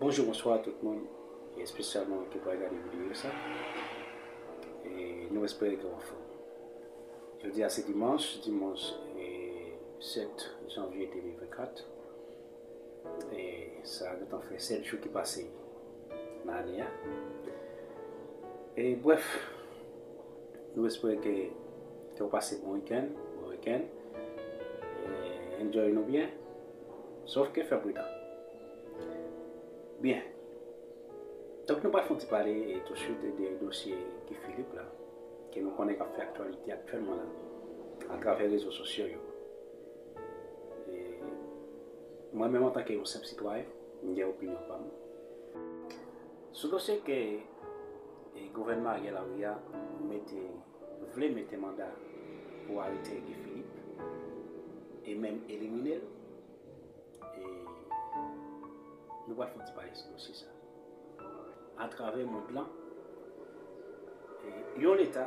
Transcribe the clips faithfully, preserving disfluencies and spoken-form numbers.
Bonjou, bonswa tout moun, e espesyalman ki pral gade videyo sa. E nou espere ke w anfòm. Jodi a se dimanch, dimanch e sèt janvye de mil vennkat. E sa gentan fè sèt jou ki pase nan ane a. E brèf, nou espere ke, ke w pase bon wikenn, bon wikenn. E enjoy nou byen. Sòf ke fè pridan. Byen. Donk nou pral fè yon ti pale e tousuit de dosye Guy Philippe la, ke nou konnen k ap fè aktyalite aktyèlman la, atravè rezo sosyo yo. E mwen menm antanke yon senp sitwayen, m gen opinyon pa m. Sou dosye ke e gouvènman Ariel Henry a mete, vle mete manda pou arete Guy Philippe e menm elimine l, e nou pral fè yon ti pale sou dosye sa. Atravè mond lan, e yon leta,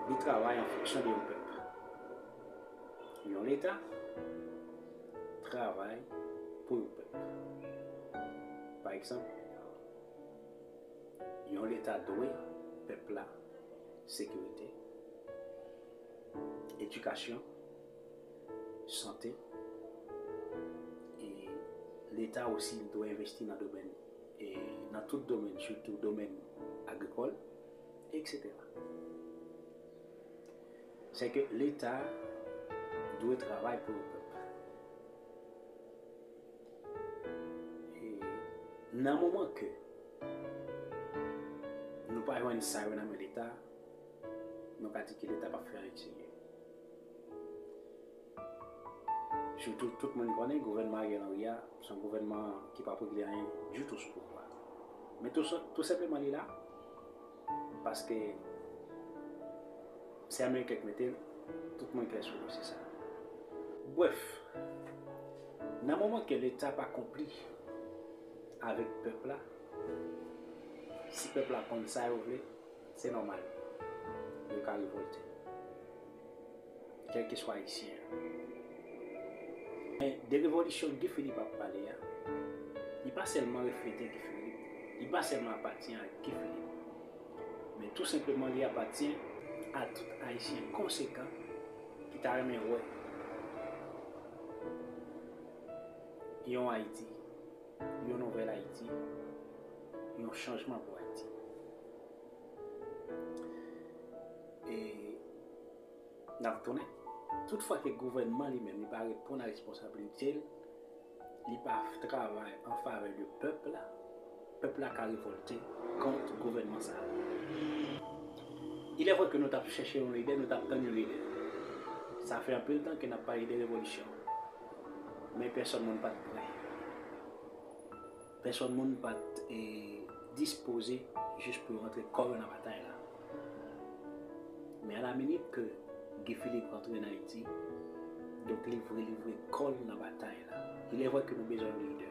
li travay an fonksyon de yon pèp. Yon leta travay pou yon pèp. Pa egzanp, yon leta dwe pèp la sekirite, edikasyon, sante, e leta osi dwe envesti nan domèn, e nan tout domèn, sitou domèn agrikòl, etsetera. Se ke leta dwe travay pou yon pèp. E nan moman ke nou pa jwenn sa yo nan men leta, nou ka di ke leta p ap fè anyen de serye. Sitou, tout moun konnen gouvènman Ariel Henry a, se yon gouvènman ki p ap regle anyen ditou sou pouvwa. Men tou, tou senpleman li la, paske se Ameriken k mete l, tout moun klè sou dosye sa. Brèf, nan moman ke leta pa konpli avèk pèp la, si pèp la konn sa yo vle, se nòmal, yo ka revòlte. Kèlkeswa Ayisyen an. Men de revolisyon Guy Philippe ap pale a, li pa sèlman reflete Guy Philippe, li pa sèlman apatyen a Guy Philippe, men tou senpleman li apatyen a tout Ayisyen konsekan ki ta renmen wè yon Ayiti, yon nouvèl Ayiti, yon chanjman pou Ayiti. E n ap tounen. Toutfwa ke gouvènman li menm, li pa reponn a responsablite l, li pa travay an favè de pèp la, pèp la ka revòlte kont gouvènman sa a. Il est vrai que nou t ap chèche yon lidè, nou t ap tann yon lidè. Sa fè anpil tan ke n ap pale de revolisyon. Men pèsòn moun pa t prè. Pèsòn moun pa t, e, dispoze jis pou yo rantre kò yo nan batay la. Men a la minit ke Guy Philippe rantre an Ayiti, donk li vle livre kò l nan batay la. Il est vrai que nou bezwen yon lidè.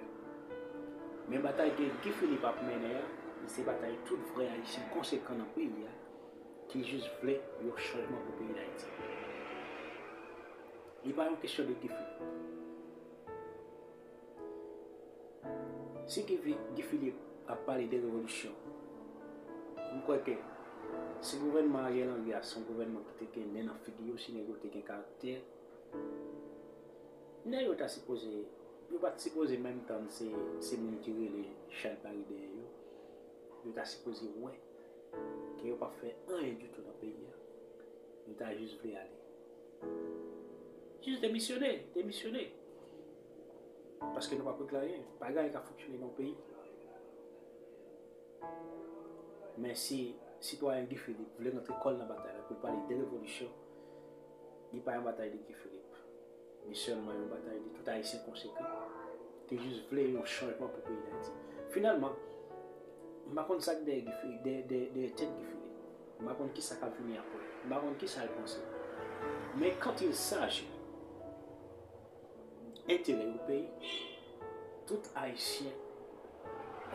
Men batay ke Guy Philippe ap mennen an, se batay tout vrè Ayisyen konsekan nan peyi a, ki jis vle yon chanjman pou peyi Dayiti. Li pa yon kesyon de Guy Philippe. Si Guy Fi-, Guy Philippe ap pale de revolisyon, m kwè ke si gouvènman Ariel Henry a se yon gouvènman ki te gen nen nan figi yo, si nèg yo te gen karaktè, nèg yo ta sipoze, yo pa t sipoze menm tann se, se moun ki rele Chal Pari dèyè yo. Yo ta sipoze wè ke yo p ap fè anyen ditou nan peyi a. Yo ta jis vle ale. Jis demisyone, demisyone. Paske nou p ap regle anyen. Pa gen anyen k ap fonksyone nan yon peyi. Men si sitwayen Guy Philippe vle rantre kò l nan batay la pou l pale de revolisyon, li pa yon batay de Guy Philippe. Li sèlman yon batay de tout Ayisyen konsekan ki jis vle yon chanjman pou peyi Dayiti. Finalman, m pa konn sa k dèyè Guy Philippe, dèyè, dèyè, dèyè tèt Guy Philippe. M pa konn kisa k ap vini apre. M pa konn kisa l panse. Men quand il s'agit enterè yon peyi, tout Ayisyen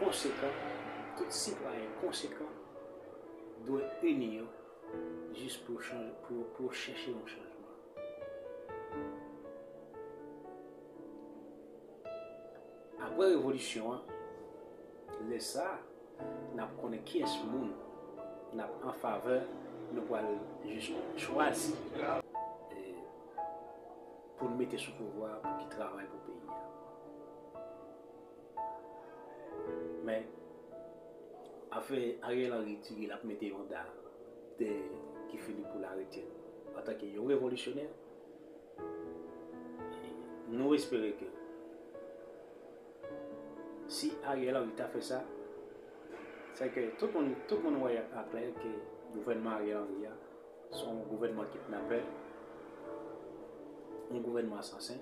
konsekan, tout sitwayen konsekan dwe ini yo jis pou yo chanje, pou yo, pou yo chèche yon chanjman. Apre revolisyon an, Lè sa a, n ap konnen kiyès moun n ap an favè, nou pral ch-, chwazi, e, pou n mete sou pouvwa a pou ki travay pou peyi a. Men, afè Ariel Henry di l ap mete yon da dèyè Guy Philippe pou l arete l antanke yon revolisyonè, nou espere ke si Ariel Henry ta fè sa, se ke tout moun, tout moun wè aklè ke gouvènman Ariel Henry a se yon gouvènman kidnapè, yon gouvènman asasen,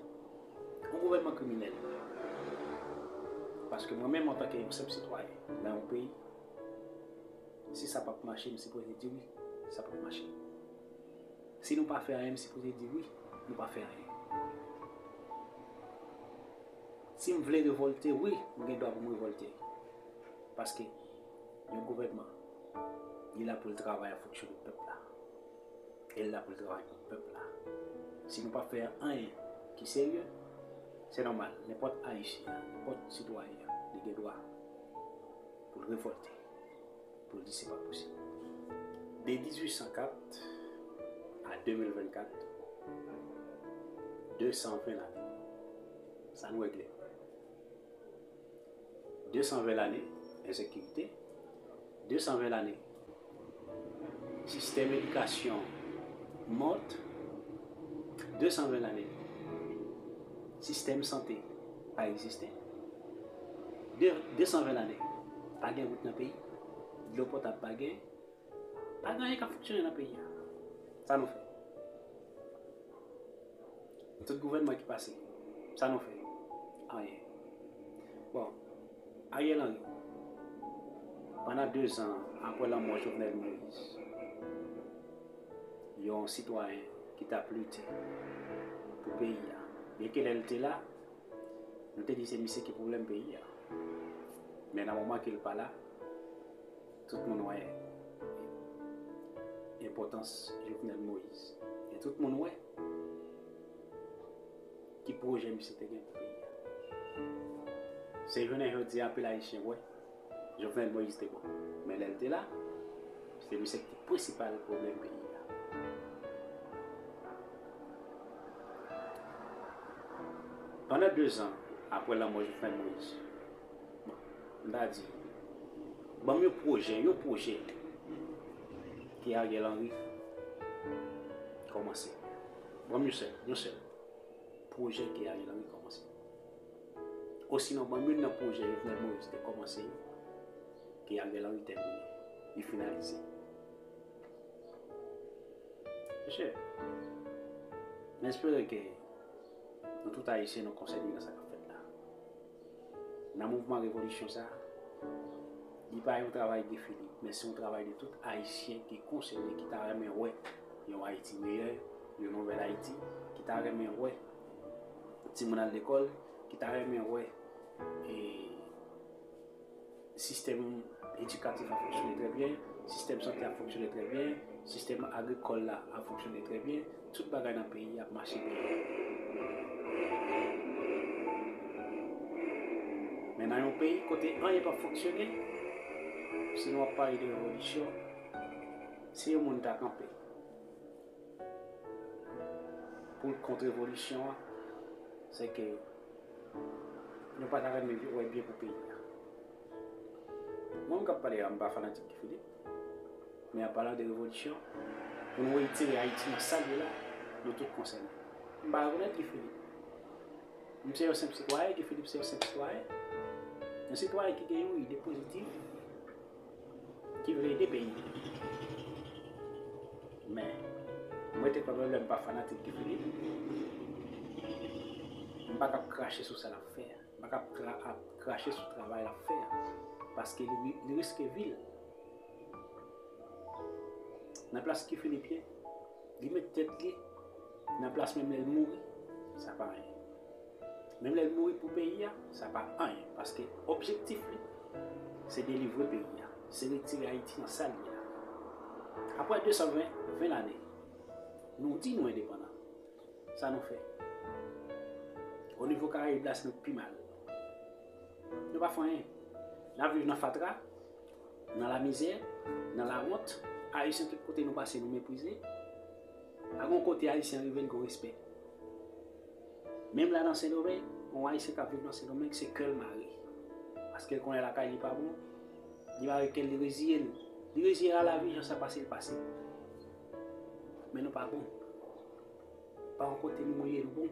yon gouvènman kriminèl. Paske mwen menm, antanke yon senp sitwayen nan yon peyi, si sa p ap mache, m sipoze di wi, sa p ap mache. Si nou pa fè anyen, m sipoze di wi, nou pa fè anyen. Si m vle revòlte, wi, m gen dwa pou m revòlte. Paske yon gouvènman, li la pou l travay ak fonksyone pèp la. E l la pou l travay pou pèp la. Si nou pa fè anyen ki serye, se nòmal, nenpòt Ayisyen, nenpòt sitwayen, li gen dwa pou l revòlte, pou l di se pa posib. De mil vennkat a de mil vennkat, de san ven lane. Sa nou regle. De san ven lane ensekirite, de san ven lane sistèm edikasyon mòt, de san ven lane sistèm sante pa egziste, de, de san ven lane pa gen wout nan peyi, dlo potab pa gen, pa gen anyen k ap fonksyone nan peyi a. Sa nou fè? Tout gouvènman ki pase, sa nou fè? Anyen. Bon, Ariel Henry, pandan de zan apre lanmò Jovenel Moïse, yon sitwayen ki t ap lite pou peyi a, byenke lè l te la, nou te di se misye ki pwoblèm peyi a. Men nan moman ke l pa la, tout moun wè enpòtans Jovenel Moïse. E tout moun wè ki pwojè misye te gen pou peyi a. Se jounen jodi a, anpil Ayisyen wè Jovenel Moïse te bon. Men lè l te la, se misye ki te prensipal pwoblèm peyi a. Pandan de zan apre lanmò Jovenel Moïse, bon, m ta di, ban m yon pwojè, yon pwojè ke Ariel Henry kòmanse. Ban m yon sèl, yon sèl pwojè ke Ariel Henry kòmanse. Osinon, ban m youn nan pwojè Jovenel Moïse te kòmanse yo, ke Ariel Henry tèmine, li finalize. Mesye, m espere ke nou tout Ayisyen nou konsène nan sa k ap fèt la. Nan mouvman revolisyon sa a, li pa yon travay Guy Philippe, men se yon travay de tout Ayisyen ki konsène, ki ta renmen wè yon Ayiti meyè, yon nouvèl Ayiti, ki ta renmen wè timoun al lekòl, ki ta renmen wè, e, sistèm edikatif ap fonksyone trè byen, sistèm sante ap fonksyone trè byen, sistèm agrikòl la ap fonksyone trè byen, tout bagay nan peyi a ap mache byen. Men nan yon peyi kote anyen p ap fonksyone, si nou ap pale de revolisyon, si yon moun ta kanpe pou l kont revolisyon an, se ke nou pa ta renmen wè byen pou peyi a. Mwen menm k ap pale a, m pa fanatik Guy Philippe, men an palan de revolisyon, pou nou retire Ayiti nan sa l ye la, nou tout konsène. M pa rekonèt Guy Philippe. M se yon senp sitwayen, Guy Philippe se yon senp sitwayen. Yon sitwayen ki gen yon ide pozitif, ki vle ede peyi. Men, mwen te kanmenm, lè m pa fanatik Guy Philippe, m pa t ap krache sou sa l ap fè a. M pa t ap kra-, ap krache sou travay l ap fè a. Paske li, li riske vi l. Nan plas Guy Philippe ye, li met tèt li nan plas menm lè l mouri, sa pa anyen. Menm lè l mouri pou peyi a, sa pa anyen, paske objektif li, se delivre peyi a, se retire Ayiti nan sa l ye la. Apre de san ven, ven lane, nou di nou endepandan. Sa nou fè? O nivo Karayib la, se nou k pi mal. Nou pa fè anyen. N ap viv nan fatra, nan lamizè, nan lawont. Ayisyen, tout kote nou pase, nou meprize. Pa gen yon kote Ayisyen rive, l gen respè. Menm la nan Sendomeng, yon Ayisyen k ap viv nan Sendomeng, se kè l mare. Paske l konnen lakay li pa bon, li mare kè l, li reziye l. Li reziye l a lavi, jan sa pase, l pase. Men nou pa bon. Pa yon kote nou ye, nou bon.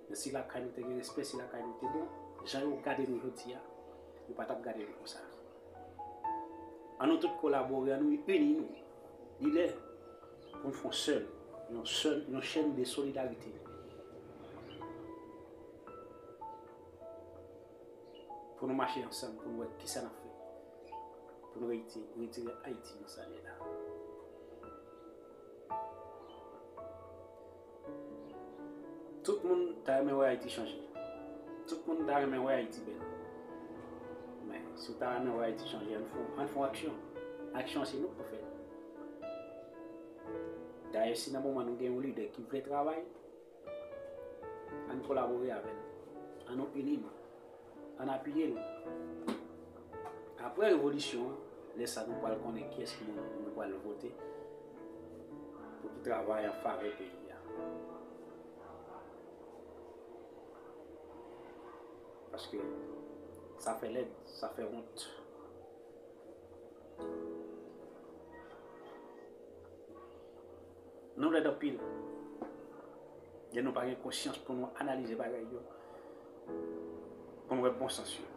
Men si lakay nou te gen respè, si lakay nou te bon, jan yo gade nou jodi a, yo pa t ap gade nou konsa. Ann nou tout kolabore, ann nou ini nou. Li lè pou n fè yon sèl, yon sèl, yon chèn de solidarite. Pou nou mache ansanm, pou nou wè kisa n ap fè. Pou nou retire, retire Ayiti nan sa l ye la. Tout moun ta renmen wè Ayiti chanje. Tout moun ta renmen wè Ayiti bèl. Men, si w ta renmen wè Ayiti chanje, ann fè, ann fè yon aksyon. Aksyon se nou k pou fè l. Dayè, si nan moman nou gen yon lidè ki vle travay, ann kolabore avè l. Ann nou ini nou. Ann apiye l. Apre revolisyon an, lè sa nou pral konnen kiyès ki nou, nou pral vote pou ki travay an favè peyi a. Paske sa fè lèd, sa fè wont. Nou lèd anpil. Lè nou pa gen konsyans pou nou analize bagay yo, pou nou wè bon sans yo.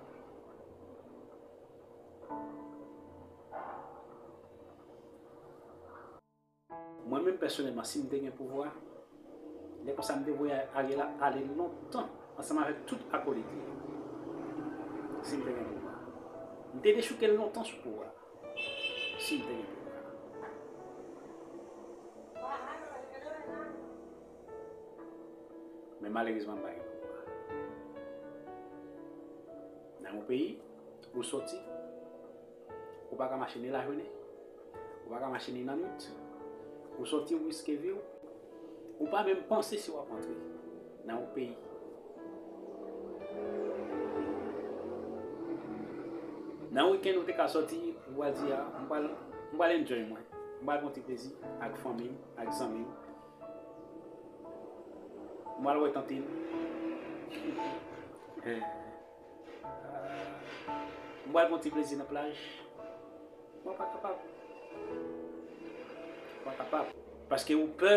Mwen menm pèsonèlman, si m te gen pouvwa, lè konsa m te voye Ariel ale lontan, ansanm avèk tout akolit li. Si m te gen pouvwa. M te dechouke l lontan sou pouvwa. Si m te gen pouvwa. Men malerezman, m pa gen pouvwa. Nan yon peyi, ou soti, ou pa ka mache ni lajounen, ou pa ka mache ni nan nwit, ou soti, ou riske vi w, ou pa menm panse si w ap antre nan yon peyi. Nan wikenn, ou te ka soti, ou pral di, "A, m pral, m pral enjoy mwen. M pral pran ti plezi ak fanmi m, ak zanmi m." M al wè tante m. M al pran ti plezi nan plaj. Mwen pa kapab. Mwen pa kapab. Paske ou pè,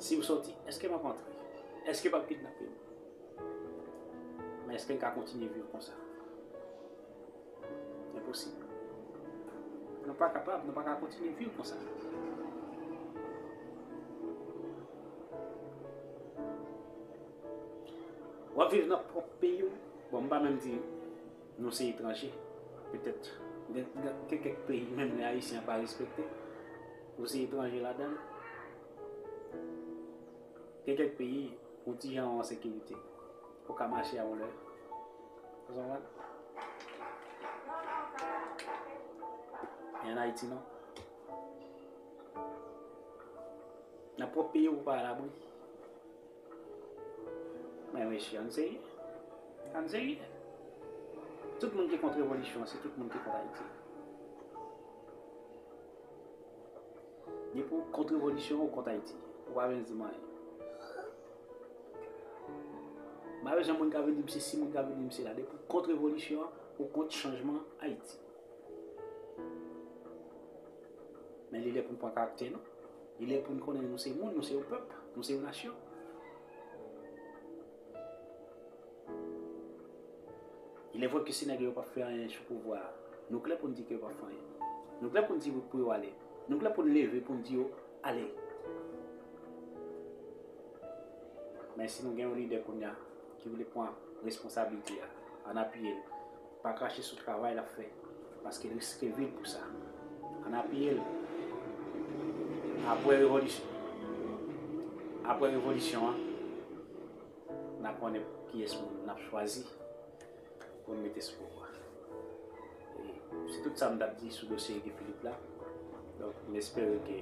si ou soti, èske m ap antre? Èske p ap kidnape m? Men èske n ka kontinye viv konsa? Enposib. Nou pa kapab, nou pa ka kontinye viv konsa. W ap viv nan pwòp peyi w. Bon, m pa menm di nou se etranje. Petèt, gen, gen, gen kèk peyi, menm lè Ayisyen an pa respekte, ou se etranje ladan l. Gen kèk peyi, ou ti jan an sekirite. Ou ka mache a yon lè. Ou konprann? Men ann Ayiti, non. Nan pwòp peyi w, ou pa alabri. Men mesye, ann serye. Ann serye. Tout moun ki kont revolisyon an, se tout moun ki kont Ayiti. Depi w kont revolisyon, ou kont Ayiti. Ou pa bezwen di m anyen. M pa bezwen moun ka vin di m sesi, moun ka vin di m sela. Depi w kont revolisyon an, ou kont chanjman Ayiti. Men li lè pou n pran karaktè nou. Li lè pou n konnen nou se moun, nou se yon pèp, nou se yon nasyon. Li lè vre ke si nèg yo p ap fè anyen sou pouvwa a, nou klè pou n di ke yo p ap fè anyen. Nou klè pou n di pou yo ale. Nou klè pou n leve pou n di yo ale. Men si nou gen yon lidè kounye a ki vle pran responsablite a, ann apiye l. Pa krache sou travay l ap fè, paske l riske vi l pou sa. Ann apiye l. Apre revolisyon, apre revolisyon an, n a konnen kiyès moun n ap chwazi pou n mete sou pouvwa. E se tout sa m t ap di sou dosye Guy Philippe la. Donk, m espere ke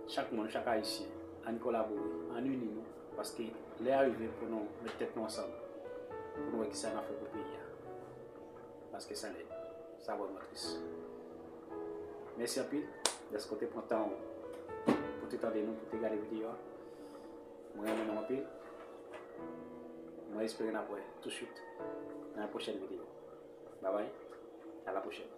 chak moun, chak Ayisyen, ann kolabore, ann ini nou, Paske lè a rive pou nou met tèt nou ansanm, pou nou wè kisa n ap fè pou peyi a. Paske sa lèd, sa vrèman tris. Mèsi anpil dèske w te pran tan w pou te tande nou, pou te gade videyo a. Mwen renmen nou anpil. Mwen espere n ap wè tou swit nan yon pwochèn videyo. Babay, a la pwochèn.